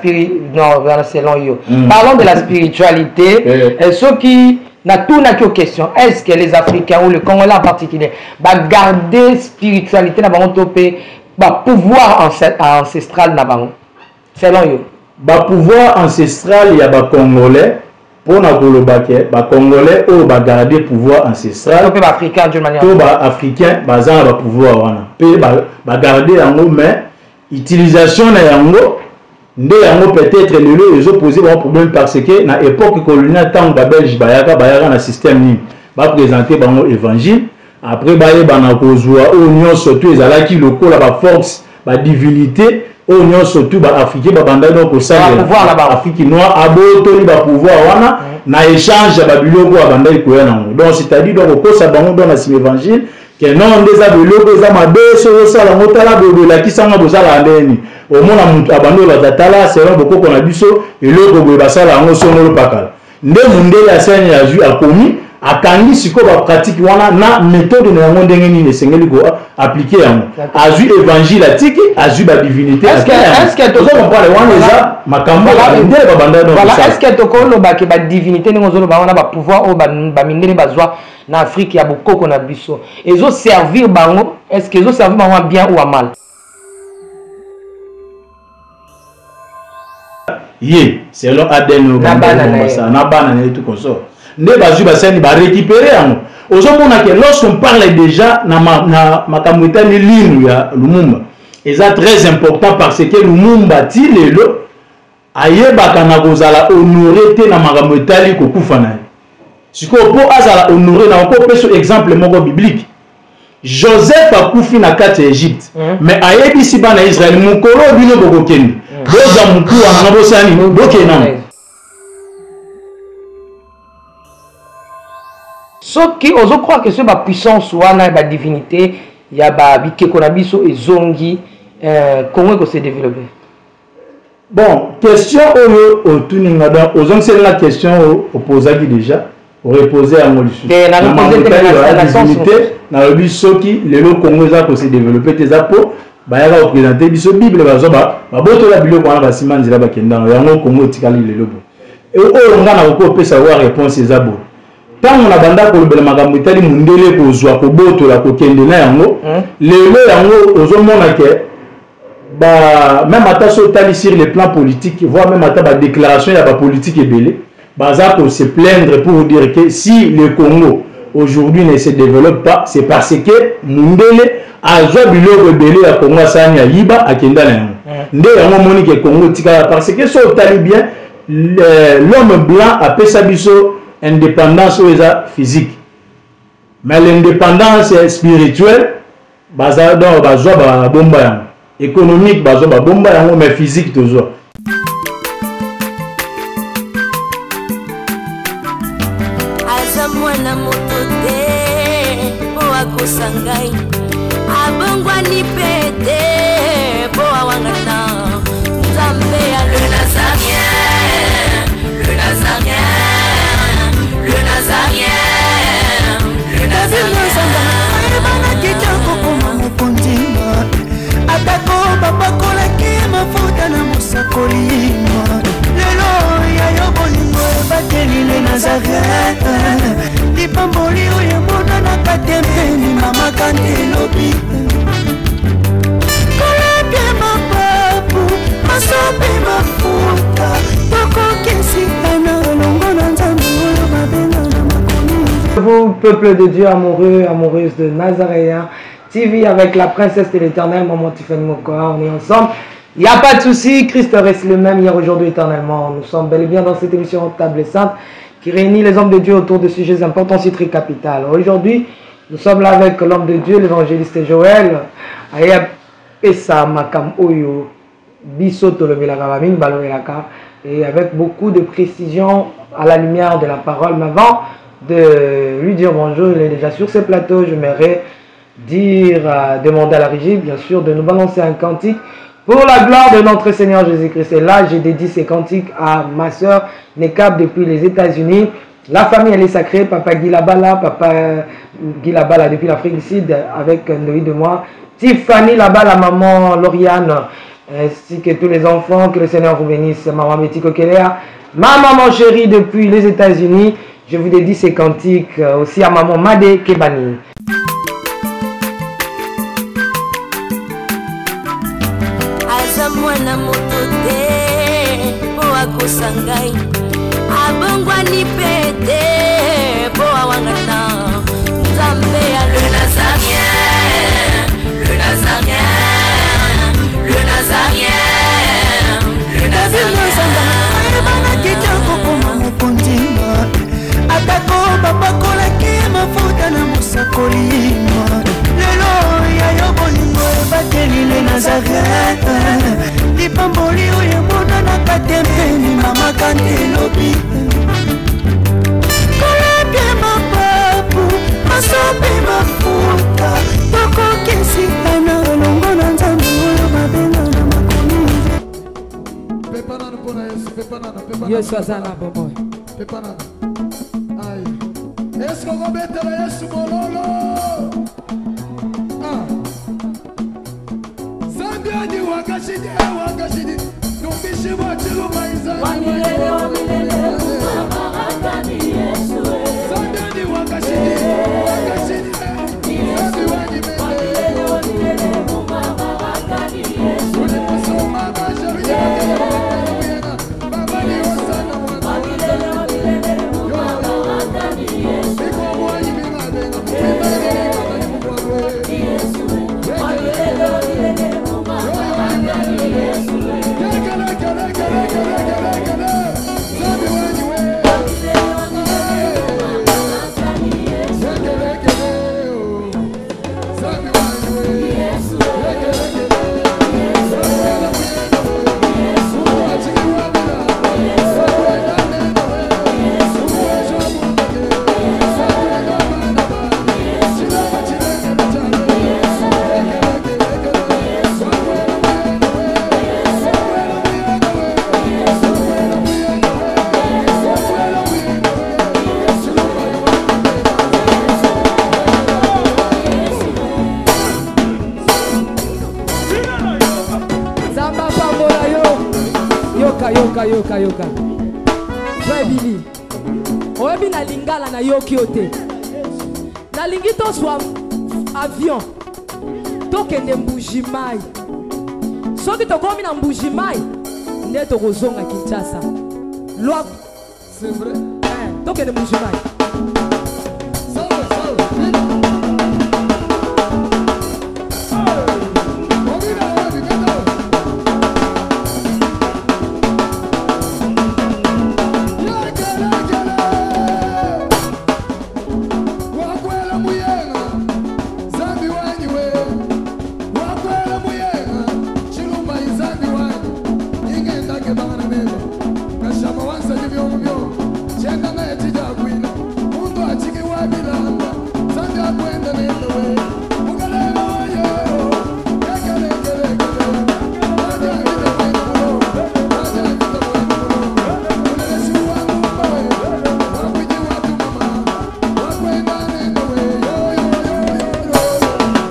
spiri non selon yo parlons de la spiritualité eh. Soki natunaki yo question, est ce que les Africains ou le Congolais en particulier bagarde spiritualité na bango to mpe bapouvoir ancestral na bango, selon yo? Bapouvoir ancestral ya Bacongolais, mpona koloba ke Bacongolais oyo bagarde pouvoir ancestral to mpe Baafricain d'une manière to Baafricain baza na bapouvoir wana mpe bagarde yango, mais utilisation na yango nde yango peut-être lelo ezopose bango problème, parce que na époque coloniale, ntango Babelge bayaka, bayaka na système nini? Baprésente bango évangile, après bayebana kozwa oyo nyonso tu ezalaki lokola baforce, badivinité oyo nyonso tu Baafricain babandaki donc kosalela. Afrique noire abotoli bapouvoir wana na échange ya babiloko oyo abandaki koya nango. Donc c'est-à-dire donc kokosa bango donc na nsima évangile ke non, nde eza biloko eza mabe, soki osala yango, tala boye, elakisanga bozalaka ndenge nini. Omona moto abandi olata, tala, selon bokoko na biso, eloko boye basala yango songolo pakala. Nde mondele asani azwi, akomi akangi sikoyo bapratique wana na méthode na yango, ndenge nini esengeli koappliquer yango. Azwi évangile, atiki, azwi badivinité. Ozocomprendre, wana eza makambo mindele babanda. Est ce que tokolobake badivinité ndenge ozoloba wana, bapouvoir oyo bamindele bazwa na Afrique ya bokoko na biso, ezoservir bango, est ce que ezoservir bango bien ou à mal? Ye selon ADN na bana na ye. Na bana na ye, tout consort nde bazwi, basali, barécupéré yango. Ozomona ke lorsqu'on parle déjà na makambo etali linu ya Lumumba, eza très important, parce que Lumumba ti lelo ayebaka na kozala honoré te na makambo etali kokufa na ye. Sikoyo mpo azala honoré, na okopesa exemple moko biblique: Joseph akufi na kati ya Egypte, mais ayebisi bana ya Israele: mokolo bino bokokende, bozwa mokuwa nanga, bosala nini? Bokende nango. Soki ozocroire ke soki bapuissance wana ya badivinité ya babikeko na biso ezongi, Congo ekose développer? Bon, question oyo otuni nga, donc ozongiseli nga question oyo opozaki déjà, orepose yango lisusu. Divinité, nalobi soki lelo Congo eza kose développer te, eza mpo bayaka koprésente biso Bible, bazwa, babotola biloko wana, basima nzela, bakenda yango, Congo etikali lelo boye. Oyo nga nakoki kopesa wa réponse eza boye: ntango na banda kolobela makambo etali mondele kozwa, kobotola, kokende na yango, lelo yango ozomona ke ba même ata so otali sur le plan politique, voire même ata badéclaration ya bapolitique ebele, baza ko se plaindre pour dire que si le Congo aujourd'hui ne se développe pas, c'est parce que mundele azwa biloko ebele ya Congo, asani, ayiba, akenda na yango. Nde yango omoni ke Congo etikala, parce que so otali bien, l'homme blanc apesa biso indépendance oyo eza physique, mais l'indépendance spirituelle baza donc bazwa, babomba yango. Économique bazwa, babomba yango, mais physique tozwa. Aza mwana moto te mpo akosa ngai, abongwani mpe te mpo awangana. Nzambe ya le Nazaréen, le Nazaréen, le Nazaréen, le Nazaréen. Ayebanaki te kokoma mokonzi, atako bapakolaki mafuta na mosakoli. Lelo ya yo bolingo ebateli le Nazaret, lipamboli oyo emonanaka te mpeni mama kante elobi kolapia mapapu masopi mafuta tokokesitana elongo na Nzambe oyo babengana makomi. Vous, peuple de Dieu amoureux, amoureuse de Nazaréen TV avec la princesse de l'Éternel, maman Tiffany Mokoa, on est ensemble. Il n'y a pas de souci, Christ reste le même hier, aujourd'hui, éternellement. Nous sommes bel et bien dans cette émission Table Sainte qui réunit les hommes de Dieu autour de sujets importants, titrés capital. Aujourd'hui, nous sommes là avec l'homme de Dieu, l'évangéliste Joël. Aya pesa makam oyo biso tolobelaka, bamingi balobelaka, et avec beaucoup de précision à la lumière de la parole. Mais avant de lui dire bonjour, il est déjà sur ce plateau, j'aimerais dire, demander à la régie, bien sûr, de nous balancer un cantique pour la gloire de notre Seigneur Jésus-Christ. Et là, j'ai dédié ces cantiques à ma sœur Nekab depuis les États-Unis. La famille, elle est sacrée. Papa Guy Labala, papa Guy Labala depuis l'Afrique du Sud avec Noé de moi. Tiffany là-bas, la maman Lauriane. ainsi que tous les enfants. Que le Seigneur vous bénisse. Maman Betty Kokelea, ma maman chérie depuis les États-Unis. Je vous dédie ces cantiques aussi à maman Madé Kebani. Aza mwana moto te mpo akosa ngai, abongwani mpe te mpo awangana Nzambe ya le Nazarien, le Nazarien, le Nazarien, le Nazarien. Ayebanaki te kokoma mokonzi, atako bapakolaki mafuta na mosakoli. Lelo ya yo bolingo ebateli le Nazaret, lipamboli oyo emonanaka te mpeni mama kante elobi kolapie mapapu masopi mafuta tokokesika na elongo na Nzambe oyo babenga na makomi. Yesu aza na bomoi. Eske okobetela Yesu mololo? Ah. Zambi ani wakashidi, wakashidi tumbishibwa chiluma. Zambi ani wakashidi, wakashidi, Zambi wani mende uliposoma mashariki baba ni osana mwana. Nzambe apambola yo. Yoka, yoka, yoka, yoka. Frère Billy, oyebi na lingala nayoki yo te. Nalingi tozwa avion, tokende Mbuji-Mayi. Soki tokomi na Mbuji-Mayi nde tokozonga Kinshasa. Loi. C'est vrai. Tokende Mbuji-Mayi. Salve, salve. Obina, wapi, kata. Yekele, yekele. Wakwela muyenga, Zambi wanyi we. Wakwela muyenga, Chilumba izambi wanyi. Ingenda ke bangana meba. Kashama wansa jibyo mubyo. Chenda na echija kwina. Mundu achiki wabilamba. Zambi akwenda nenda we. Mukalele wayo. Yekele, yekele, yekele. Waja ngita mwena mulo. Waja ngita mwena mulo. Mulelesi wangu mbawe. Wakwiji watu mama. Wakwenda nenda we. Yo, yo, yo, yo,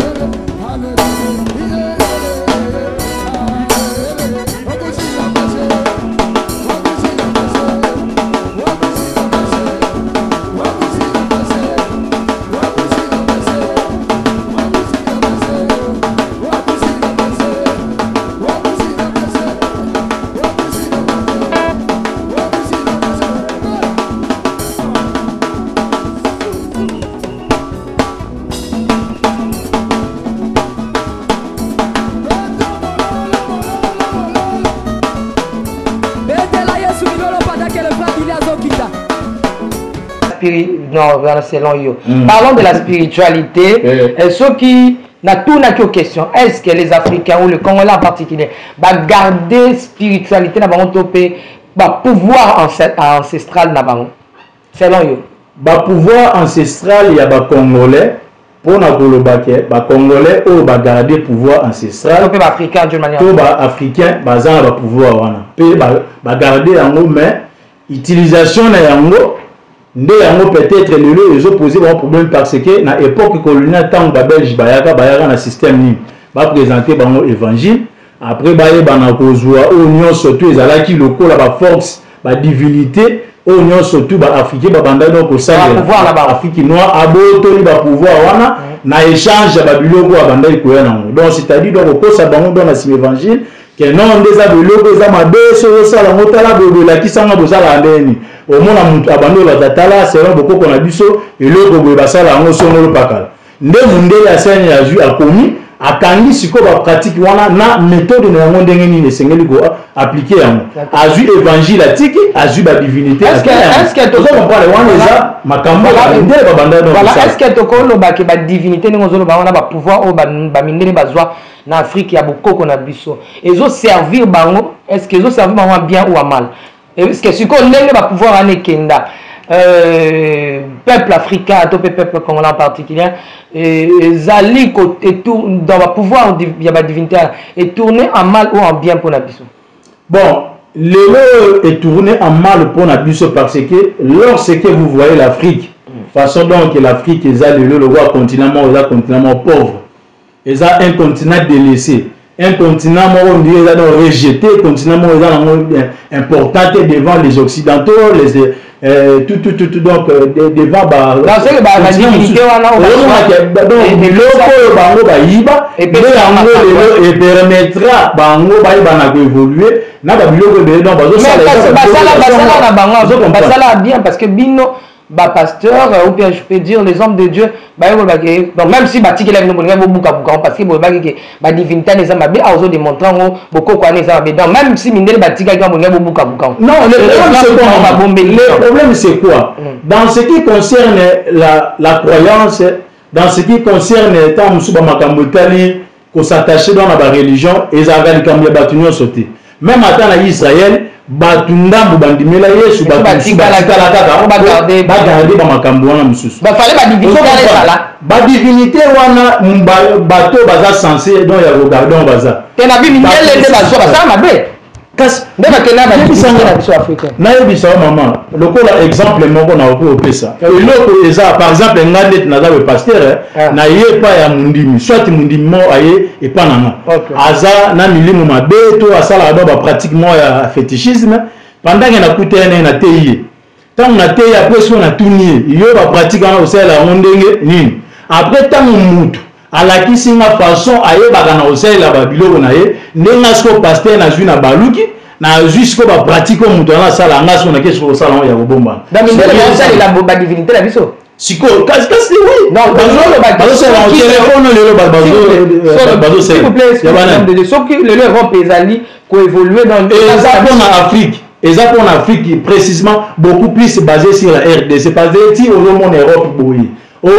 yo, yo. Hallelujah. Yeah, yeah, yeah. Wakushika mashe. Wakushika mashe. Wakushika mashe. Wakushika mashe. Wakushika mashe. Wakushika mashe. Wakushika mashe. Wakushika mashe. Wakushika mashe. Wakushika mashe. Betela Yesu milolo pendant que le frère Billy azokita. Non, voilà, selon yo. Parlons de la spiritualité. Ceux qui natunaki question, est-ce que les Africains ou le Congolais en particulier ba garder spiritualité na bango to mpe ba pouvoir ancestral na bango, selon yo? Bapouvoir ancestral ya Bacongolais, mpona koloba ke Bacongolais oyo bagarde pouvoir ancestral to mpe Baafricain d'une manière to Baafricain baza na bapouvoir wana mpe bagarde yango, mais utilisation na yango nde yango peut-être lelo ezopose bango problème, parce que na époque coloniale, ntango Babelge bayaka, bayaka na système nini? Baprésente bango évangile. Après bayebana kozwa oyo nyonso tu ezalaki lokola baforce, badivinité oyo nyonso tu baafricain babandaki donc kosalela. Afrique noire abotoli bapouvoir wana na échange ya babiloko oyo abandaki koya nango. Donc c'est-à-dire donc kokosa bango donc na nsima évangile ke non, nde eza biloko eza mabe, soki osala yango, tala boye, elakisanga bozalaka ndenge nini. Omona moto abandi olata, tala, selon bokoko na biso, eloko boye basala yango songolo pakala. Nde mondele asani azwi, akomi, akangi sikoyo bapratique wana na méthode na yango, ndenge nini esengeli koappliquer yango. Azwi évangile, atiki, azwi badivinité. Ozocomprendre, wana eza makambo mindele babanda. Voilà, est ce que tokolobake badivinité ndenge ozoloba wana, bapouvoir oyo bamindele bazwa na Afrique ya bokoko na biso, ezoservir bango, est ce que ezoservir bango bien ou à mal? Est ce que sikoyo ndenge bapouvoir wana ekenda, peuple africain to mpe peuple congolais en particulier ezali dans bapouvoir ya badivinité wana, etourne en mal ou en bien mpona biso? Bon, lelo etourné en mal mpona biso, parce que lorsque vous voyez l'Afrique, façon donc l'Afrique eza lelo lokola continent moko, eza continent moko pauvre, eza un continent délaissé, un continent moko ndenge eza donc rejeté, continent moko eza nango important te devant les Occidentaux, les tout, tout, tout, tout, donc devant donc biloko oyo bango bayiba nde yango lelo epermettra bango bayeba na koévoluer na babiloko ebele. Donc bazosala na bango, basala bien, parce que bino bapasteur ou bien je peux dire les hommes de Dieu bayekolobaki, donc même si batikela bino, bolingai bobukabuka, parce que boyebaki ke badivinité wana eza mabe. Awa ozodémontre yango, bokoko wana eza mabe. Donc même si mindele batikaki wana, bolingai bobukabuka. Non, le problème c'est quoi? Le problème c'est quoi? Dans ce qui concerne la croyance, dans ce qui concerne ntango mosusu bamakambo etali kos'attacher dans na bareligion, ezalaka likambo ya bato nyonso te. Même ata na Israel, bato ndambo bandimela Yesu, bato mosusu batikala kaka bagarde bamakambo wana mosusu. Badivinité wana, bato baza censé donc ya kogarde yango baza. Te, na bimindele nde bazwa, basala mabe. Kasi nde bakenda badivinité na biso africain. Nayebisa yo mama, lokola exemple moko nakoki kopesa, eloko eza par exemple nga ndeti naza boye pasteur, na ye epai ya mondimi, soit mondimi moko aye epa na nga, aza na milimo mabe to asalaka donc bapratique moko ya fétichisme. Pendant ke nakuta ye ndenge nateyi ye, ntango nateyi, après soki natuni ye: yo, bapratique wana osalela yango ndenge nini? Après ntango mutu alakisi nga façon ayebaka na kosalela babiloko na ye, ndenge sikoyo pasteur nazwi na baluki, nazwi sikoyo bapratique oyo moto wana asala, nga sikoyo nake sikoyo kosala yango ya kobombana. Basalela badivinité na biso. Sikoyo kasi oui, bazosalela telefone lelo, bazosalela. Soki lelo Europe ezali koévolue dans eza mpona Afrique, eza mpona Afrique précisément, beaucoup plus basé sur la RDC, parce que ti ozomona Europe boye, o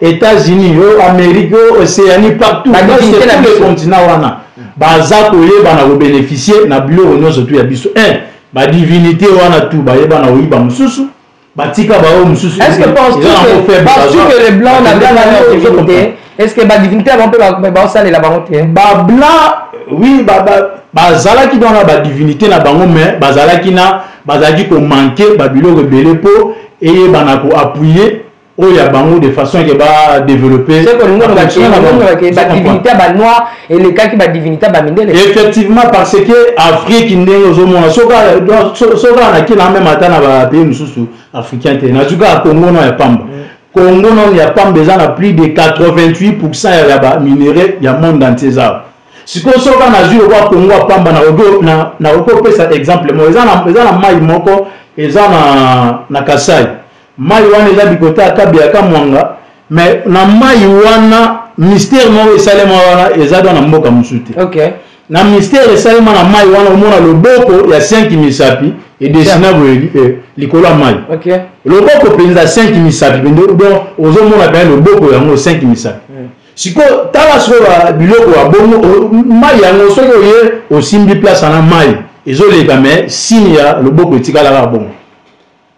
États-Unis, o Amérique, o Océanie, partout, tous les continents wana, baza koyeba na kobénéficie na biloko nyonso tu ya biso. Un badivinité wana tu bayeba na koyiba mosusu, batika baoyo mosusu. Est-ce que penses-tu que les Blancs na leur divinité, est-ce que badivinité bango mpe baosalela bango te? Bablanc, oui, bazalaki donc na badivinité na bango, mais bazalaki na bazalaki komanquer babiloko ebele mpo eyebana koappuyer oyo ya bango de façon ke badévelopper. Badivinité ya banoir elekaki badivinité ya bamindele. Effectivement, parce que Afrique, ndenge ozomona, soki naki na même ata na bapays mosusu africain te, nazwi kaka Congo no ya pamba. Congo nano ya pamba eza na plus de 88 % ya baminerai ya monde entier. Eza sikoyo, soki nazwi lokwa Congo ya pamba, nakoki kopesa exemple moko. Eza na mai moko eza na Kasai. Mai wana eza bikote ya Kabeya Kamwanga, mais na mai wana mystère moko esalema wana, eza do na mboka mosusu te. Na mystère esalema na mai wana, omona loboko ya 5 misapi edessina boye likolo ya mai. Loboko mpenza 5 misapi, donc ozomona mpenza loboko yango 5 misapi. Sikoyo tala sikoyo biloko ya bongo, mai yango soki oye osimbi place wana, mai ezoleka, mais signe ya loboko etikalaka bongo.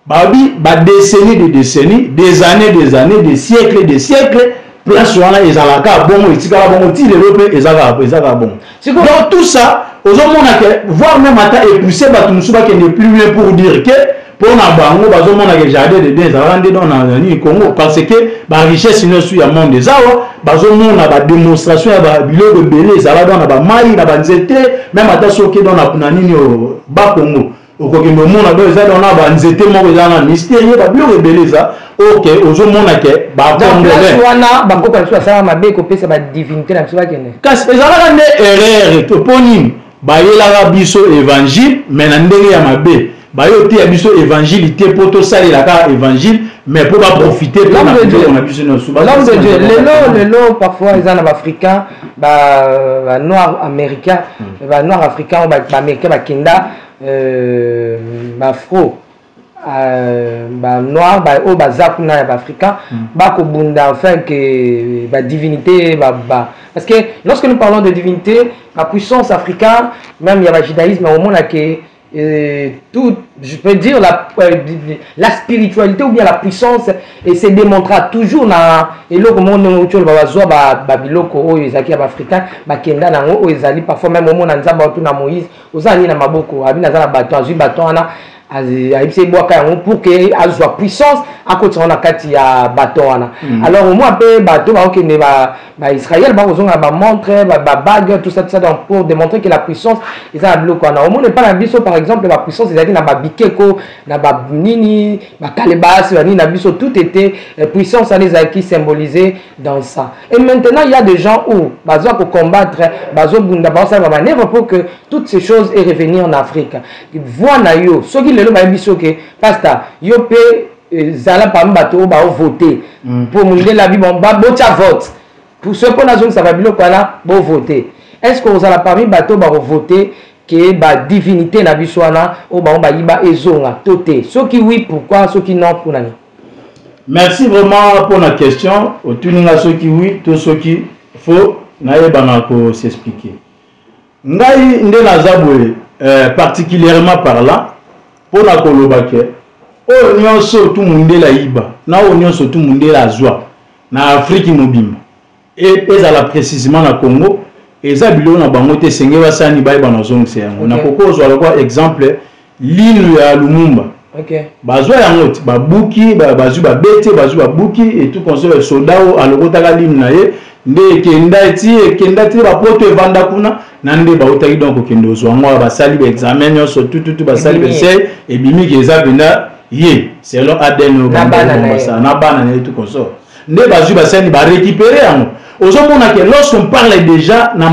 Babi badécennie de décennie, des années des années, des siècles des siècles, place wana ezalaka bongo, etikala bongo ti lelo mpe ezalaka bongo. Donc tout ça ozomona ke voire même ata epousse bato mosusu bakende plus loin pour dire que Mpo na bango bazomona ke jardin d'Eden ezalaka nde don na nini, Congo, parce que barichesse nyonso ya monde eza awa. Bazomona badémonstration ya biloko ebele ezala don na bamai, na banzete, même ata soki don na nini oyo, Bakongo, okokende omona do eza don na banzete moko eza na mystérieux, babiloko ebele eza. Ok, ozomona ke bacongolais wana, bakoko na biso basala mabe kopesa badivinité na biso, bakende. Kasi ezalaka nde erreur to mpo nini bayelaka biso évangile, mais na ndenge ya mabe. Bayo teya biso évangile te mpo tosalela kaka évangile, mais mpo baprofite mpona biloko na biso nyonso. L'homme de Dieu, lelo lelo parfois eza na baafricain, banoir américain, banoir africain oyo baaméricain bakenda, baafro, banoir oyo baza kuna ya baafricain, bakobunda enfin que badivinité parce que lorsque nous parlons de divinité, la puissance africaine, même ya bajudaïsme, omona ke tout, je peux dire la spiritualité ou bien la puissance et se démontrera toujours na eloko moko ndenge outi oloba, bazwa babiloko oyo ezalaki ya baafricain, bakenda nango. Oyo ezali parfois même omona Nzambe aotuna Moïse: "Oza nini na maboko?" Abi: "Naza na bato." Azwi bato wana, ayebisi ebwaka yango pour que azwa puissance, akotisa yango na kati ya bato wana. Alors au moins mpe bato bakokende, baisraël bakozonga bamontre, babague, tout ça, tout ça, donc pour démontrer que la puissance eza na biloko wana. Omona epa na biso par exemple, bapuissance ezalaki na babikeko, na banini, bakalebasi, banini na biso, tout était puissance wana ezalaki symbolisé dans ça. Et maintenant, il y a des gens où bazwa kocombattre, bazobunda, bazosala bamanœuvre pour que toutes ces choses et revenir en Afrique. Voi na yo, soki lelo bayebi so ke pasteur, yo mpe zala parmi bato oyo baovote mpo mondele abi bon, botia vote pour ce mpo nazongisa babiloko wana, bovote, est ce que ozala parmi bato oyo bakovote ke badivinité na biso wana oyo bango bayiba ezonga to te? Soki oui, pourquoi? Soki non, mpona nini? Merci vraiment pour la question otuni nga. Soki oui to soki faux, nayebana kos'expliquer. Ngai nde naza boye, particulièrement par là mpona koloba ke oyo nyonso tu mundele ayiba na oyo nyonso tu mundele azwa na Afrique mobimba, ezala précisément na Congo, eza biloko na bango te. Esenge basani bayeba nazongisa yango. Nakoki kozwa lokwa exemple linu ya Lumumba. Bazwa yango ti babuki, bazwi, babeti, bazwi, babuki et tout consort. Soda oyo alokotaka linu na ye nde ekenda ti ekenda ti bapoto evanda kuna na nde bautaki. Donc kokende ozwa yango awa, basali baexamen nyonso tututu, basali besei, ebimiki eza mpenza ye selon ADN oyo basala na bana na ye, tout consort. Nde bazwi, basali, barécupéré yango. Ozomona ke lorsqu'on parle déjà na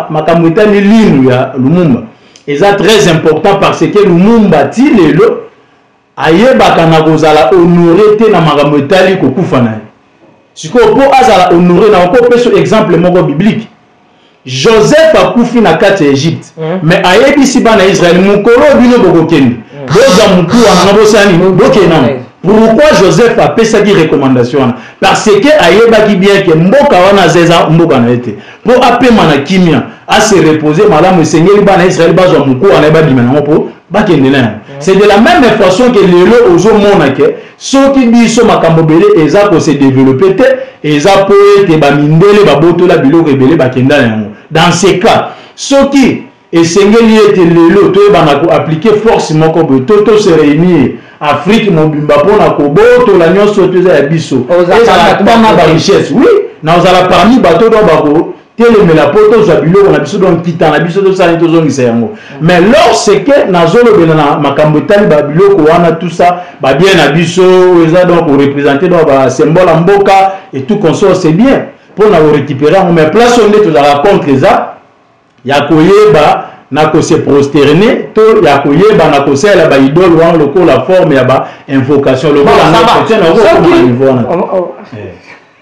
makambo etali linu ya Lumumba, eza très important parce que Lumumba ti lelo ayebaka na kozala honoré te na makambo etali kokufa na ye. Sikoyo mpo azala honoré, na okopesa exemple moko biblique: Joseph akufi na kati ya Egypte, mais ayebisi bana ya Israele: "Mokolo bino bokokende, bozwa mokuwa nanga, bosala nini? Bokende nango." Pourquoi Joseph apesaki recommandation wana? Parce que ayebaki bien ke mboka wana aza eza mboka na ye te. Mpo apema na kimia, ase repose malamu, esengeli bana ya Israele bazwa mokuwa na ye, babima nango mpo bakende na yango. C'est de la même façon que lelo ozomona ke soki biso makambo ebele eza kose développer te, eza mpo ete bamindele babotola biloko ebele, bakenda na yango. Dans ce cas, soki esengeli ete lelo toyebana koappliquer force moko boye to tose réunir Afrique mobimba mpona kobotola nyonso to eza ya biso, ezala ntanga barichesse, oui, na ozala parmi bato do bakotelemela mpo tozwa biloko na biso, donc kita na biso, tosala, tozongisa yango. Mais lorsque nazolobela na makambo etali babiloko wana, tout ça, babien na biso oyo eza donc koreprésente, donc basymbole ya mboka et tout consort, c'est bien mpona korécupérer yango. Mais place oyo nde tozalaka contre eza ya koyeba na kose prosterner to ya koyeba na kosalela baidole wana lokola forme ya bainvocation. Lokola nga chrétien, nakoki okóma na niveau wana,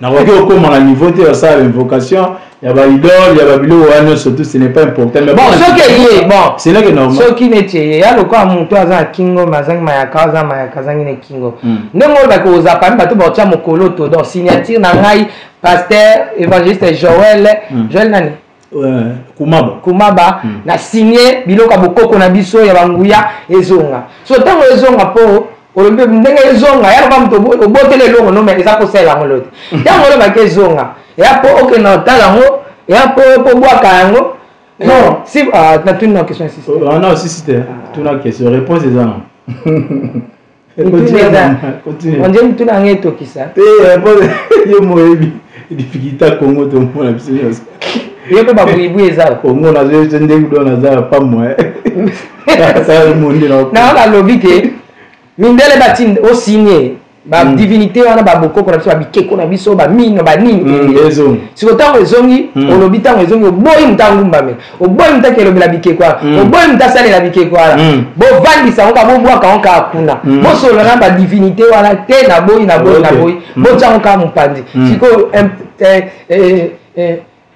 nakoki okóma na niveau te basala bainvocation ya baidole, ya babiloko wana nyonso. Tout ce n'est pas important, mais bon, soki eye, bon, ce n'est que normal. Soki neti eye ya lokola moto aza na kingo me azangi mayaka, aza mayaka, azangi na kingo, ndenge oyo bakozala parmi bato baotya mokolo to donc signature na ngai, pasteur évangéliste Joel, Joel nani? Kumaba. Kumaba. Na signe biloko ya bokoko na biso ya banguya ezonga. So ntango ezonga, mpo olobi ndenge ezonga ya loba moto obotela eloko no, mais eza kosalela yango lelo te. Ntango olobaki ezonga, ya mpo okende otala yango, ya mpo bwaka yango. Non, si natuni na question sisi. Ah non, sisi te, tuna question, réponse eza non. Ondie mituna yango etokisa te. Yo moyebi difficulté ya Congo, tomona biso nyonso. Yo mpe babuibui eza. Congo nazoyebisa ndenge do naza pamwa. Na balobi ke mindele batinda osigne badivinité wana, babokoko na biso, babikeko na biso, bamino, banini. Siko ntango ezongi, olobi ntango ezongi, oboyi moto angumbamela, oboyi moto akelobela bikeko wana, oboyi moto asalela bikeko wana. Bovandisa yango kaka, bobwaka yango kaka kuna, bosolola na badivinité wana te. Naboyi, naboyi, naboyi, botya yango kaka mopanzi. Sikoyo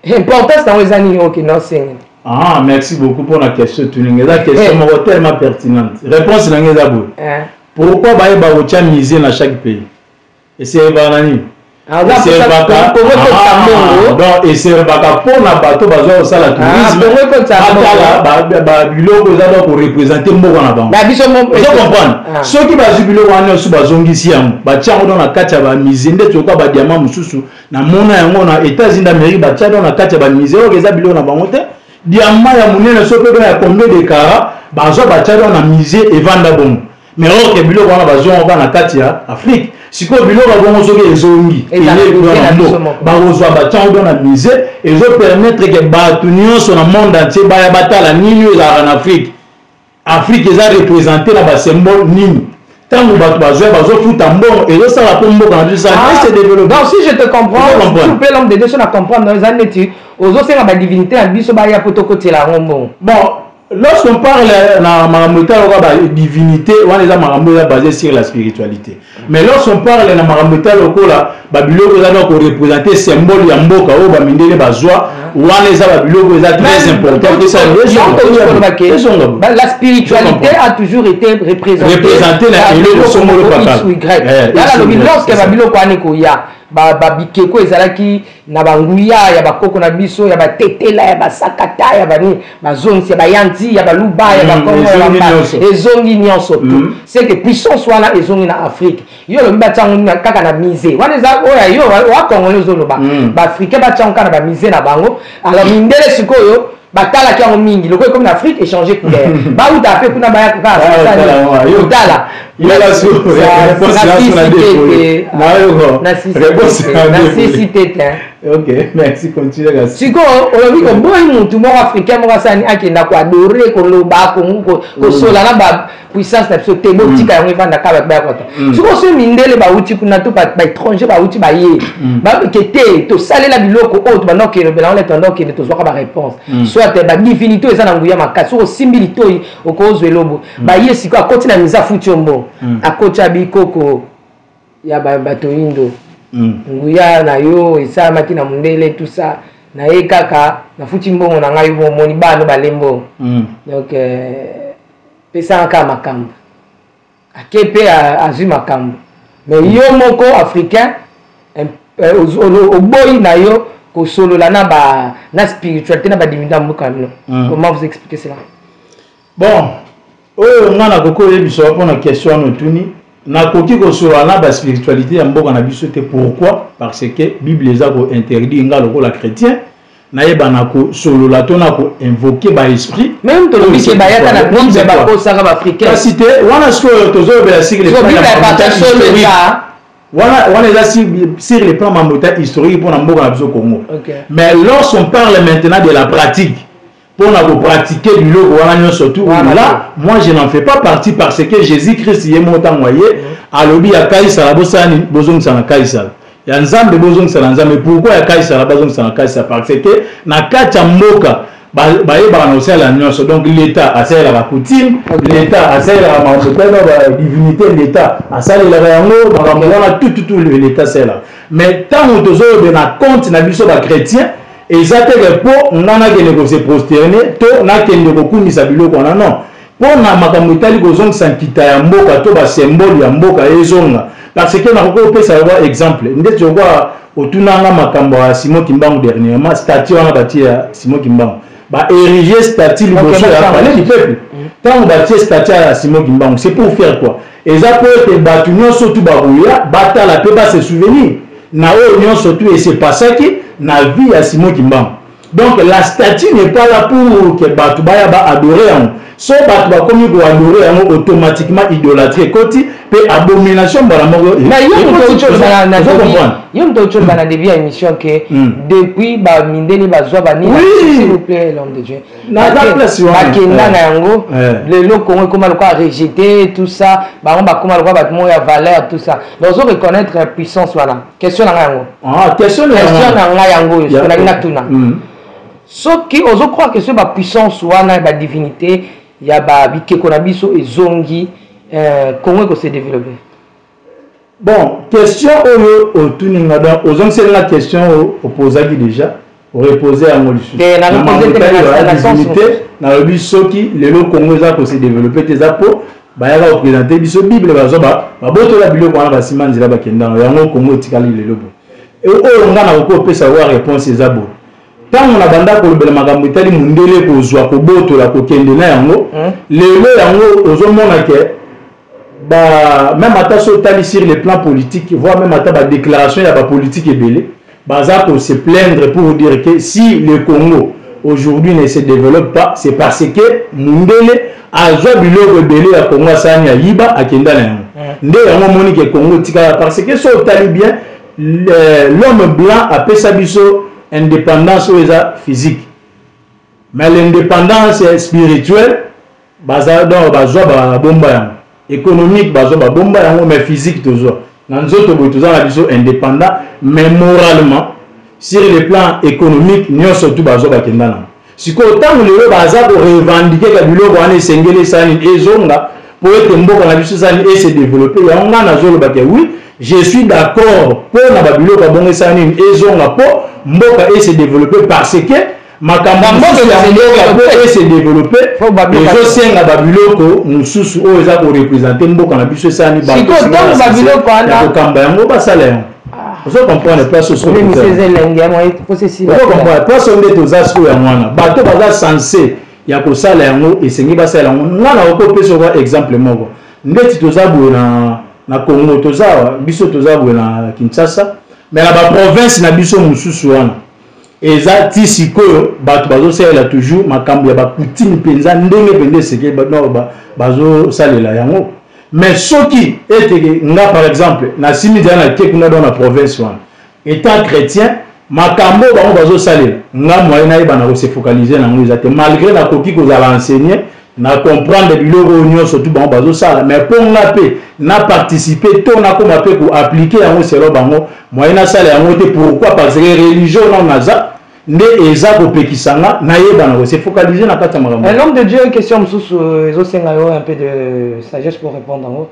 importance nango eza nini? Okende osengela. Ah, merci beaucoup pour la question. Tuninga eza question moko tellement pertinente. Réponse na ngai eza boye: pourquoi bayeba kotia musée na chaque pays? Eservaka na nini? Donc eservaka mpona bato bazwa kosala tourisme, batala biloko eza ba koreprésenter mboka na bango. Ozo comprendre? Soki bazwi biloko wana nyonso, bazongisi yango, batia yango na kati ya bamusée, nde toyoka badiamant mosusu namona yango na États-Unis d'Amérique, batia do na kati ya bamusée oyo eza biloko na bango te. Diamant ya monene, so mpe do ya combien de carats, bazwa, batia do na musée, evanda bongo. Mais or que biloko wana bazwa yango na kati ya Afrique. Sikoyo biloko ya bongo, soki ezongi, bakozwa, batia yango do na musée, ezopermettre ke bato nyonso na monde entier baya batala nini oyo ezalaka na Afrique, Afrique eza représente na basymbole nini. Ntango bato bazwa, bazofuta mbongo, ezosala mpo mboka na biso se développe. Donc si je te comprends, s'il vous plaît, l'homme de Dieu, so na comprendre, eza neti ozosenga badivinité na biso baya po tokotela yango mbongo. Bon, lorsqu'on parle na makambo etala lokola badivinité wana, eza makambo eza basé sur la spiritualité. Mais lorsqu'on parle na makambo etala lokola babiloko eza donc koreprésente symbole ya mboka oyo bamindele bazwa wana, eza babiloko eza très important. La spiritualité a toujours été représentée. Représentée na eloko songolo pakala. Yala, lorsque babiloko wana ekoya, babikeko ezalaki na banguya ya bakoko na biso, ya batetela, ya basakata, ya banini, bazongisi ya bayanzi, ya baluba, ya bakongo, ezongi nyonso tout. C'est que puissance wana ezongi na Afrique. Yo olobi batiango kaka na musée wana, eza oyo yo wa Congolais ozoloba, baafricain batiango kaka na bamusée na bango. Alors mindele sikoyo batalaki yango mingi, lokola ekomi na Afrique, échanger couleur, bauta mpe kuna, baya kaka kotala. Nasisi te te. Ok, merci, continue. Sikoyo olobi koboyi mutu moko africain moko asani akenda koadorer, koloba, kosola na bapuissance na biso te. Botika yango evanda kaka, bato baya kota. Sikoyo soki mindele bauti kuna to baétranger bauti, baye ke te, tosalela biloko oyo tobanda okelobela wana, tobanda okende, tozwaka baréponse, soit badivinité eza na nguya makasi, soki osimbi litoi okozwa elobo. Baye sikoyo, akoti na miza, afuti yo mbongo, akoti abikoko ya bato yindo, nguya na yo esalamaki na mondele, tout ça. Na ye kaka nafuti mbongo na ngai, yo omoni bana balembo. Donc pesaka kaka makambo, ake mpe azwi makambo. Mais yo moko africain oboyi na yo kosolola na ba na spiritualité, na badivinité ya mboka na bino. Comment vous expliquez cela? Bon, oyo nga nakoki oyebisa mpona question wana otuni, nakoki kosolola na baspiritualité ya mboka na biso te. Pourquoi? Parce que Bible eza kointerdire nga lokola chrétien nayeba na kosolola to na koinvoquer baesprit. Même tolobi ke bayaka na Bible, bakosaka baafricain. Kasi te, wana sikoyo tozolobela sur le wana wana eza sur le plan mamota historique mpona mboka na biso Congo. Mais lorsqu'on parle maintenant de la pratique, mpona kopratiquer biloko wana nyonso tout là, moi je n'en fais pas partie, parce que Jésus Christ ye moko, ntango aye, alobi: ya Kaisala bosala nini? Bozongisa na Kaisala, ya Nzambe bozongisa na Nzambe. Pourquoi ya Kaisala bazongisa na Kaisala? Parce que na kati ya mboka bayebaka na kosalela nyonso. Donc l'État asalelaka coutume, l'État asalelaka makambo tala badivinité, l'État asalelaka yango, makambo wana tututu l'État asalelaka. Mais ntango tozolobe na compte na biso bachrétien, eza teke mpo nga nakende kose prosterner to nakende kokumisa biloko wana, non. Mpo na makambo etali kozongisa nkita ya mboka to basymbole ya mboka ezonga, parce que nakoki kopesa lokwa exemple ndeti lokwa otunanga makambo ya Simon Kimbangu dernièrement, statue wana batie ya Simon Kimbangu, baérige statue liboso ya Palais du Peuple. Ntango batie statue ya Simon Kimbangu, c'est pour faire quoi? Eza mpo ete bato nyonso tu bakoya batala mpe base souvenir na oyo nyonso tu ese passaki na vie ya Simon Kimbangu. Donc la statue n'est pas là pour que bato baya baadorer yango. So bato bakomi koadorer yango, automatiquement idolâtrie ekoti mpe abomination mbala moko. Yo moto oloba na début ya émission ke depuis bamindele bazwa banini, s'il vous plaît, l'homme de Dieu, bakenda na yango, lelo Congo ekóma lokola rejeté, tout ça. Bango bakóma lokola bato moko ya valeur, tout ça. Donc ozo reconnaître puissance wana. Question na ngai yango, question na ngai yango oyo soki natuna: soki ozocroire que soki bapuissance wana ya badivinité ya bikeko na biso ezongi, Congo ekose développer? Bon, question oyo otuni nga, donc ozongiseli nga question oyo opozaki déjà, orepose yango lisusu. Nalobi soki lelo Congo eza kose développer te, eza mpo bayaka koprésenter biso Bible, bazwa babotola biloko wana, basima nzela bakendanga yango, Congo etikali lelo boye. Oyo nga nakoki kopesa wa réponse eza boye: ntango na banda kolobela makambo etali mondele kozwa, kobotola, kokende na yango, lelo yango ozomona ke ba même ata so otali sur le plan politique, voire même ata badéclaration ya bapolitique ebele, baza ko se plaindre pour dire que si le Congo aujourd'hui ne se développe pas, c'est parce que mundele azwa biloko ebele ya Congo, asani ayiba, akenda na yango. Nde yango omoni ke Congo etikala, parce que so otali bien, l'homme blanc apesa biso indépendance oyo eza physique, mais l'indépendance spirituelle baza, donc bazwa babomba yango. Économique bazwa babomba yango, mais physique tozwa na nzoto boye, toza na biso indépendant, mais moralement, sur le plan économique, nyonso tu bazwa, bakenda nango. Sikoyo ntango lelo baza korevendiquer ka biloko wana esengeli esala nini? Ezonga, mpo ete mboka na biso esala nini? Ese développer. Yango ngai nazoloba ke oui, je suis d'accord mpo na babiloko ya bongo esala nini? Ezonga, mpo mboka ese développer, parce que makambo mosusu ya mboka mpo ese développer ezosenga babiloko mosusu oyo eza koreprésenter mboka na biso esala nini? Ya kokamba yango, basala yango. Ozo comprendre place? Comprendre place nde toza sikoyo. Yango wana bato baza censé ya kosala yango, esengi basala yango. Nga na okopesa oka exemple moko. Ndeti toza boye na Congo, toza biso toza boye na Kinshasa, mais na baprovince na biso mosusu wana eza ti sikoyo bato bazosalela toujours makambo ya bacoutume mpenza, ndenge mpenza eseke bazosalela yango. Mais soki eteke nga par exemple nasimi nzela, nake kuna do na province wana, étant chrétien, makambo bango bazosalela, nga moyen nayeba na kose focaliser nango eza te, malgré nakoki kozala enseigné na comprendre biloko oyo nyonso tu bango bazosala. Mais mpo nga mpe na participer to nakóma mpe koappliquer yango selon bango, moyen nasala yango te. Pourquoi? Parce que religion nano naza nde eza kopekisa nga nayeba na kose focaliser na kati ya makambo. Un homme de Dieu, question mosusu ezosenga yo un peu de sagesse pour répondre yango.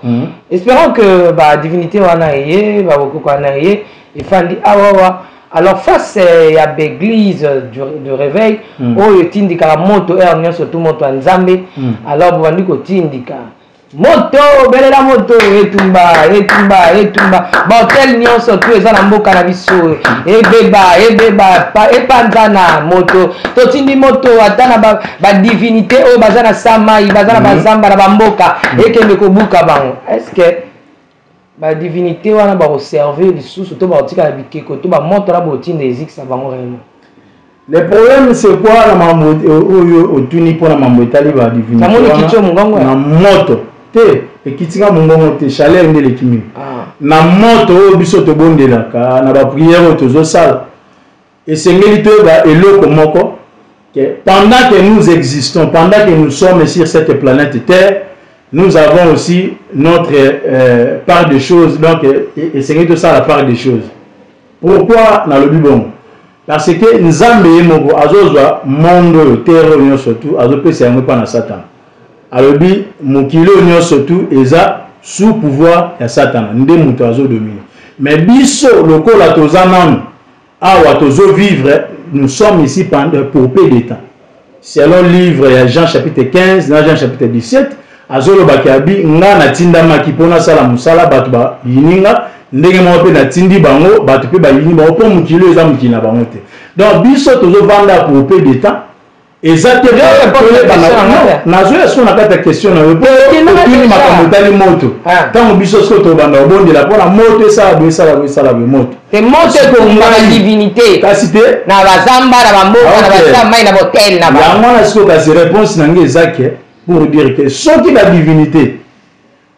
Espérons que badivinité wana eye, babokoko wana eye efandi awawa. Alors face ya baéglise de réveil oyo etindikaka moto heure nyonso tu, moto ya Nzambe, alors bobandi kotindika moto, belela moto, etumba, etumba, etumba, baautel nyonso tu eza na mboka na biso ebeba, ebeba, epanzana moto. Totindi moto ata na badivinité oyo baza na samai, baza na bazamba na bamboka, ekende kobuka bango. Est ce que badivinité wana bakoservir lisusu to bakotika na bikeko to bamoto na botinda ezikisa bango réellement? Le problème, c'est quoi? Na mambo oyo otuni mpona mambo etali badivinité na moto te, ekitinga mongongo te, chaleur nde eleki mingi. Na moto oyo biso tobondelaka na baprière oyo tozosala, esengeli toyeba eloko moko que pendant que nous existons, pendant que nous sommes sur cette planète Terre, nous avons aussi notre part de choses. Donc esengeli tosala part des choses. Pourquoi nalobi bongo? Parce que Nzambe ye moko azozwa monde oyo, terre oyo nyonso tu, azopesa yango epa na Satana. Alobi mokili oyo nyonso tu eza sous pouvoir ya Satana, nde moto azodominer. Mais biso lokola toza nanu awa, tozovivre, nous sommes ici pour peu de temps. Selon livre ya Jean chapitre 15 na Jean chapitre 17, azolobaki abi: nga natindamaki mpo nasala mosala, bato bayini nga, ndenge moko mpe natindi bango, bato mpe bayini bango, mpo mokili oyo eza mokili na bango te. Donc biso tozovanda pour peu de temps. Eza te, nazoya siko na kati ya question na yo, mpo otuni makambo etali moto. Ntango biso siko tobanda kobondela mpona moto esala boye, esala boye, esala boye, moto Te, moto ekomba divinité kasi te. Na bazamba, na bamboka, na basamai, na baautel na yango wana sikoyo. Kasi réponse na ngai eza ke Pour dire que soki ba divinité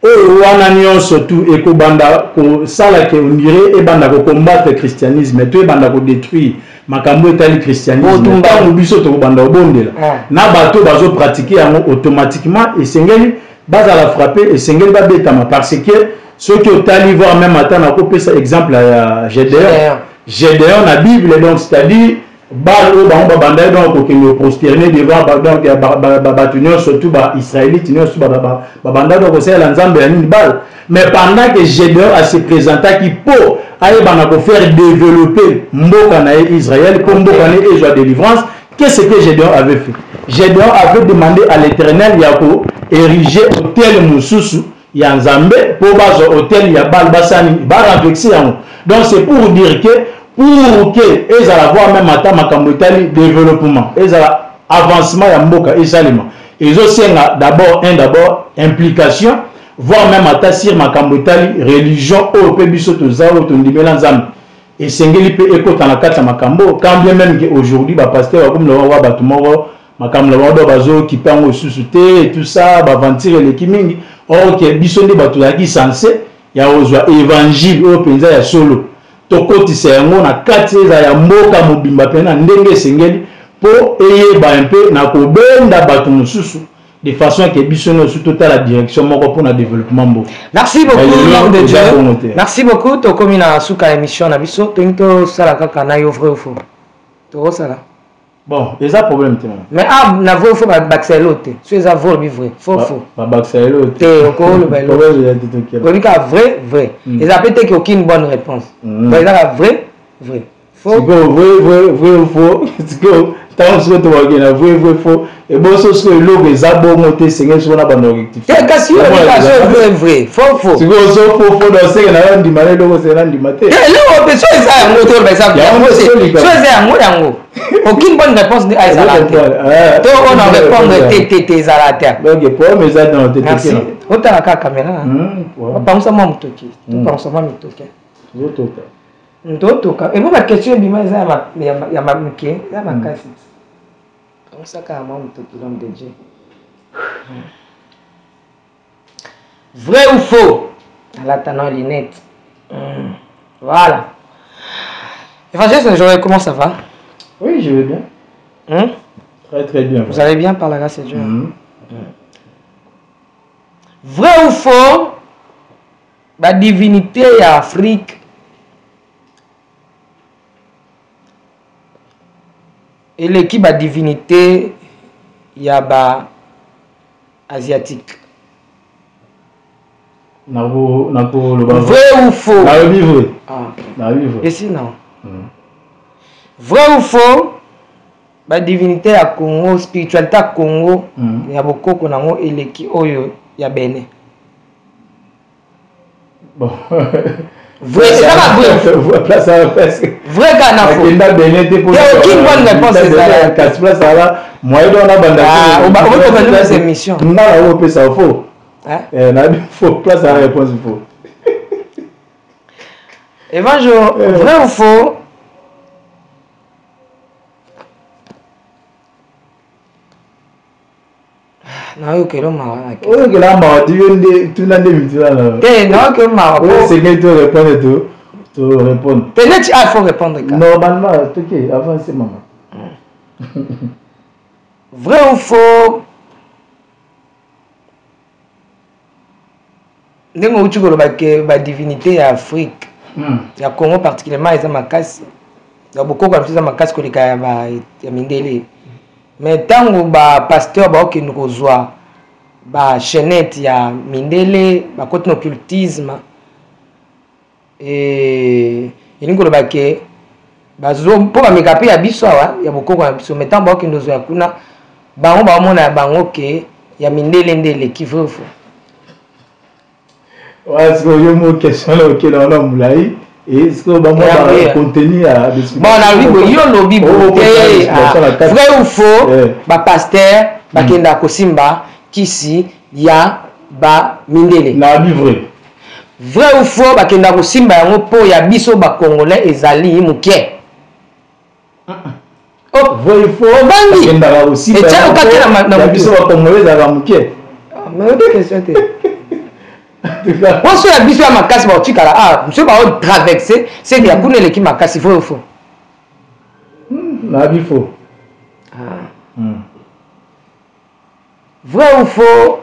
oyo wana nyonso tu ekobanda kosala ke on dirait ebanda kocombattre christianisme to ebanda kodétruire makambo etali christianisme, ntango biso tokobanda kobondela ah. na bato bazopratike yango, automatiquement esengeli bazala frappe, esengeli babetama, parce que soki otali, voire même ata nakopesa exemple ya Gédéon. Gédéon na Bible, donc c'est-à-dire Baal oyo bango babandaki donc kokende koprosterner devant donc bato nyonso tu, baisraélite nyonso babandaki donc kosalela nzambe ya nini, Baal. Mais pendant que Gédéon ase présentaki mpo ayebana kofaire développer mboka na ye Israël, mpo mboka na ye ezwa délivrance, qu'est-ce que Gédéon avait fait? Gédéon avait demandé à l'Éternel ya koériger autel mosusu ya nzambe, mpo bazwa autel ya Baal, basani barenverse yango. Donc c'est pour dire que pour que ezala, voire même ata makambo etali développement, ezala avancement ya mboka esalema, ezosenga d'abord un d'abord implication, voire même ata sur makambo etali religion oyo mpe biso toza, oyo tondimela nzambe, esengeli mpe ekota na kati ya makambo. Quand bien même que aujourd'hui bapasteur bakomi na bango bato moko, makambo na bango do bazokipe yango lisusu te, tout ça, baventure eleki mingi. Or ke biso nde bato tozalaki censé ya kozwa évangile oyo mpenza ya solo, tokotisa yango na kati, eza ya mboka mobimba mpe na ndenge esengeli, mpo eyeba mpe na kobenda bato mosusu de façon que biso nyonso totala direction moko mpona développement mboka. Merci beaucoup, l'homme de Dieu, merci beaucoup. Tokomi na suka ya émission na biso. Tolingi tosala kaka na yo vrai ou faux. Tokosala. Bon, eza problème te. Mais ah, na vrai ou faux, babakisa elo te. So eza vrai, olobi vrai, faux, faux. Babakisa elo te, okoloba elo, olobi kaka vrai, vrai. Eza pe te ke aucune bonne réponse. Donc eza kaka vrai, vrai, faux. Sikoyo vrai, vrai, vrai ou faux, sikoyo ntango sikoyo tobakende na vrai, vrai, faux, eboso sikoyo eloko eza bongo te, esengeli sikoyo na bando rectifier. Te, kasi yo olobika so vrai, vrai, faux, faux. Sikoyo so faux, faux, donc seke na yo ndima na eloko, seke na ndima te. Te, eloko mpe so eza yango te, oloba eza yango te. So eza yango, yango aucune bonne réponse nde ezala te, to oyo na répondre te, te, te, ezala te. Donc problème eza nano te. Merci. Otala kaka caméra, opangusa mwa motoki, topangusa mwa mitoki. Tozotoka. Totoka ebo baquestion ebima eza ya mike, eza makasi. Pangusaka ya mwa motoki, l'homme de Dieu. Vrai ou faux? Alata na lunette. Voilà. Évangéliste Joël, comment ça va? Oui, je vais bien. Très très bien. Vous allez bien par la grâce de Dieu. Vrai ou faux? Ba divinité ya Afrique eleki ba divinité ya ba asiatique. Nakoloba vrai ou faux? Nalobi vrai. Ah. Nalobi vrai. Esi non. Vrai ou faux? Ba divinité ya Congo, spiritualité ya Congo, ya bokoko nango eleki oyo ya Benin. Bon. Vrai, c'est pas vrai. Place à place. Vrai ka na faux. Akenda Benin te po. Aucune bonne réponse ezala. Kasi place ala moyen do na banda. Ah, oba oba banda cette émission. Nga na opesa faux. Hein? Eh, na faux, place à réponse faux. Évangile, vrai ou faux? Nayokela mawa. Oyokela mawa ti yo nde tuna nde mituna na te, nayokela mawa. Oyo esengeli to répondre, to répondre. Te, neti ah, faut répondre ka normalement. Toke avance, mama. Vrai ou faux? Ndenge outi koloba ke badivinité ya Afrique, ya Congo particulièrement, eza makasi, ya bokoko ya biso eza makasi koleka ya mindele, mais ntango bapasteur baokende kozwa bachaînette ya mindele, bakoti na occultisme, elingi koloba ke bazo mpo bameka mpe ya biso awa ya bokoko na biso, mais ntango baokende ozwa ya kuna, bango baomona ya bango ke ya mindele nde eleki. Vrai ou faux? Wana sikoyo yo mo question na okenda wana molai, e sikoyo bamwa contenu ya Bon, nalobi boye, yo lobi boye te. Vrai ou faux? Bapasteur bakendaka kosimba kisi ya bamindele. Nalobi vrai. Vrai ou faux? Bakendaka kosimba yango mpo ya biso bacongolais ezali moke. Oh, Vrai faux. Obangi. Akendaka kosimba Etia yango okate na ma- na ya motu. biso bakongole ezalaka moke. Ah, mais ote question te. En tout cas, Poso ya biso ya makasi baotikala ah soki baotraverse seke ya kuna eleki makasi. Vrai ou faux? Nayebi faux. Vrai ou faux,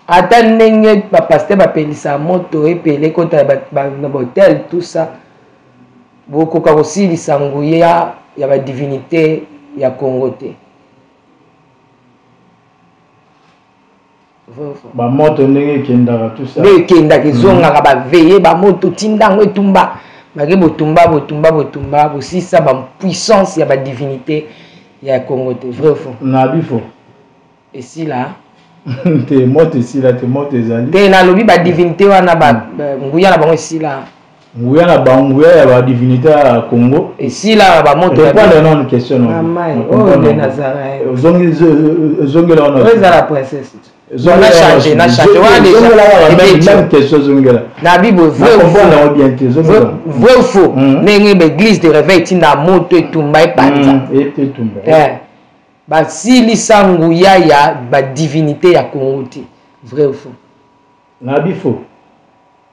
ata ndenge bapasteur bapelisa moto epele ekota na bahotel, tout ça, bokoka kosilisa nguya ya badivinité ya Congo te. Vrai ou faux? Bamoto ndenge ekendaka, tout ça. Nde ekendaka ezongaka, baveye bamoto tinda yango etumba bake botumba botumba botumba bosisa bapuissance ya badivinité ya Congo te. Vrai ou faux? Nayebi faux. Esila. Te, moto esila te, moto ezali. Te, nalobi badivinité wana nguya na bango esila. Nguya na bango, nguya ya badivinité ya Congo esila bamoto ya répondre nano question na Mama, oyo nde Nazareth. Ozongela wana. Oyo eza la princesse. Ezongela Na change, na change wana déjà. Ezongela kaka Ebeti. même question, ezongela. Na bibo, vrai ou Nakomprendre faux? yango bien te, ezongela. Vrai ou faux, ndenge baeglise de réveil etinda moto etumba epanza, Etumba. Basilisa nguya ya badivinité ya Congo te. Vrai ou faux? Nayebi faux.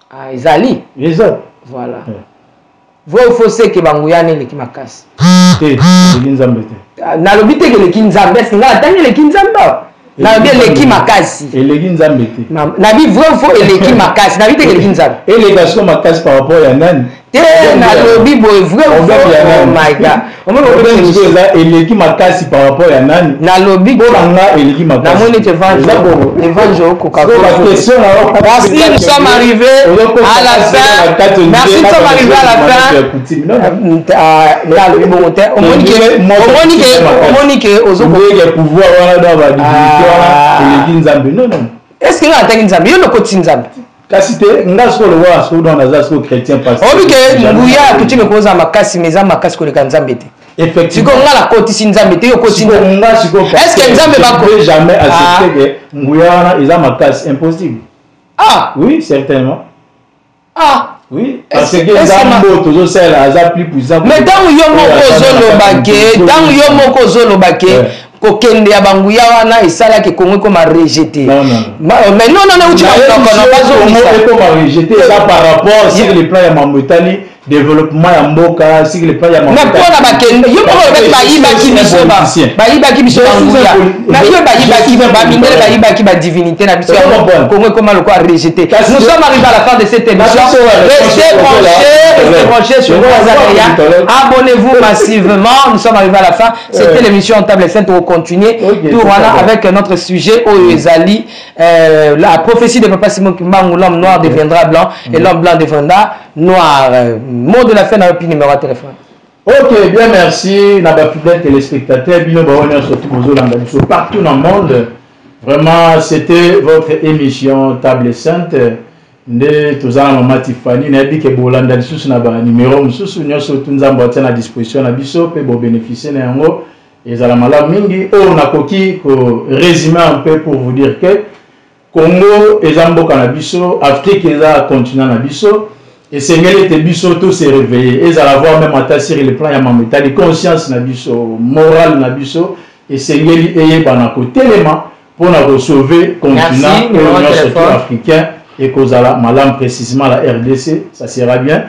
Ah, ezali. Eza. Voilà. Vrai ou faux, seke banguya wana eleki makasi? Te, eleki Nzambe te. Ah, nalobi te ke eleki Nzambe. Eske ngai natangi eleki Nzambe awa? Nalobi eleki makasi. Eleki Nzambe te. Nabi vrai ou faux, eleki makasi, nabi te ke eleki Nzambe. Eleka siko makasi par rapport ya nani? Te, nalobi boye, vrai ou Problème faux? ya Oh nani? my God. Omoni Problème sikoyo eza eleki makasi par rapport ya nani? Nalobi Mpo na nga eleki makasi. Namoni ete Eza bongo. Evangile okoka. Sikoyo baquestion na yo. Merci, nous sommes arrivés à la fin. Merci, nous sommes arrivés à la fin. Ah, nalobi bongo te. Omoni ke ozoko Ndenge pouvoir wana do badivinité wana Ah. eleki Nzambe, non, non. Est ce que ngai natangi Nzambe? Yo nokoti Nzambe. Kasi te, nga sikoyo lokola sikoyo donc naza sikoyo chrétien, pasteur. Oyebi ke nguya ya coutume ekozala makasi, mais eza makasi koleka Nzambe te. Effectivement. Sikoyo ngai nakotisi Nzambe te, yo okoti Sikoyo Nzambe. nga sikoyo Est-ce que Nzambe je peux jamais accepter que nguya wana eza makasi, impossible. Ah. Oui, certainement. Ah. Oui, parce Est-ce que est-ce que Nzambe oyo tozosalela aza plus puissant. Mais ntango yo moko ozoloba ke, ntango yo moko ozoloba ke kokende ya banguya wana esalaki Kongo ekoma rejeté. Non, non. Mais non, non, non, uti bakono bazongisa. Ekoma rejeté eza par rapport sur le plan ya mambo etali développement ya mboka, sur le plan ya mambo Mais mpona bakende, yo moko olobaki bayibaki biso, bayibaki biso banguya na yo, bayibaki bamindele, bayibaki badivinité na biso, yango Kongo ekoma lokola rejeté. Nous sommes arrivés à la fin de cette émission. Restez branchés, restez branchés sur Nazaréa, abonnez-vous massivement. Nous sommes arrivés à la fin, c'était l'émission En Table Sainte. On continue tout voilà avec notre sujet oyo ezali la prophétie de Papa Simon Kimbangu: l'homme noir deviendra blanc et l'homme blanc deviendra noir. Mot de la fin na yo, puis numéro ya téléphone. Ok, bien, merci na bafidèle téléspectateur, bino baoyo nyonso bozolanda biso partout dans le monde. Vraiment, c'était votre émission Table Sainte. Nde toza na mama Tifani. Nayebi ke bolanda lisusu na banimero mosusu nyonso tu Nzambe atia na disposition na biso mpe bobénéficie na yango, ezala malamu mingi. Oyo nakoki korésumer un peu pour vous dire que Congo eza mboka na biso, Afrique eza continent na biso. Esengeli ete biso to se réveiller, ezala voir même ata sur le plan ya mambo etali conscience na biso, morale na biso, esengeli eyebana kotelema mpona kosauver continent oyo nyonso to africain. Ekozala malamu, précisément la RDC, ça sera bien.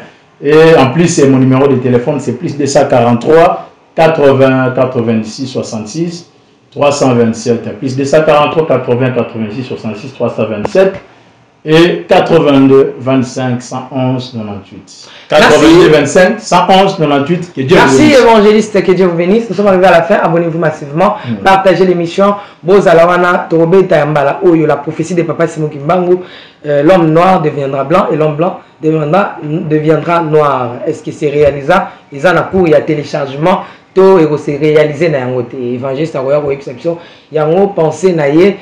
Et en plus, c'est mon numéro de téléphone, c'est plus 243 80 86 66 327, plus 243 80 86 66 327 et 82 25 111 98. 82 25 111 98. Que Dieu Merci vous bénisse. Évangéliste, que Dieu vous bénisse. Nous sommes arrivés à la fin. Abonnez-vous massivement. Partagez l'émission. Bozala wana Torobeta Yambala Oyo, la prophétie de Papa Simon Kimbangu. L'homme noir deviendra blanc et l'homme blanc deviendra noir. Est-ce que c'est réalisable? Ils en cours, il y a téléchargement. To et se réaliser na yango te. Évangéliste akoya koyebisa biso yango, pensée na ye,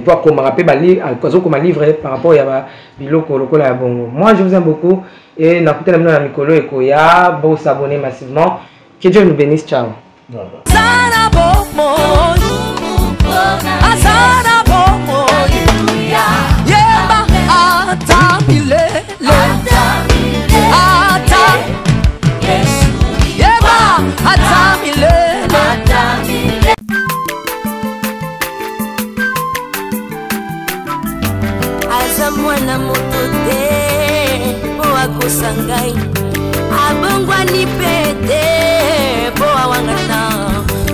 po akomaka mpe azokoma livre par rapport ya biloko lokola ya bongo. Moi, je vous aime beaucoup et nakutana bino na mikolo ekoya. Bosabonner massivement. Que Dieu nous bénisse. Ciao. Aza bomoi, aza na bomoi, yemba ata milele, ata yemba ata milele. Aza mwana moto te mpo akosa ngai, abongwani mpe te mpo awangana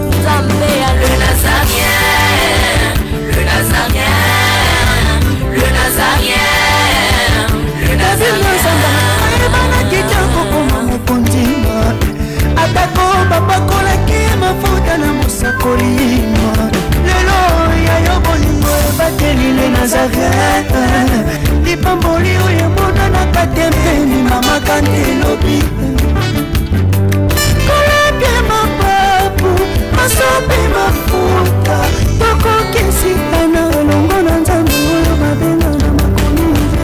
Nzambe ya le Nazarien, le Nazarien, le Nazarien, le Nazarien. Ayebanaki te kokoma mokonzi, atako bapakolaki mafuta na mosakoli. Lelo ya yo bolingo ebateli le Nazaret, lipamboli oyo emonanaka te mpeni mama kante elobi.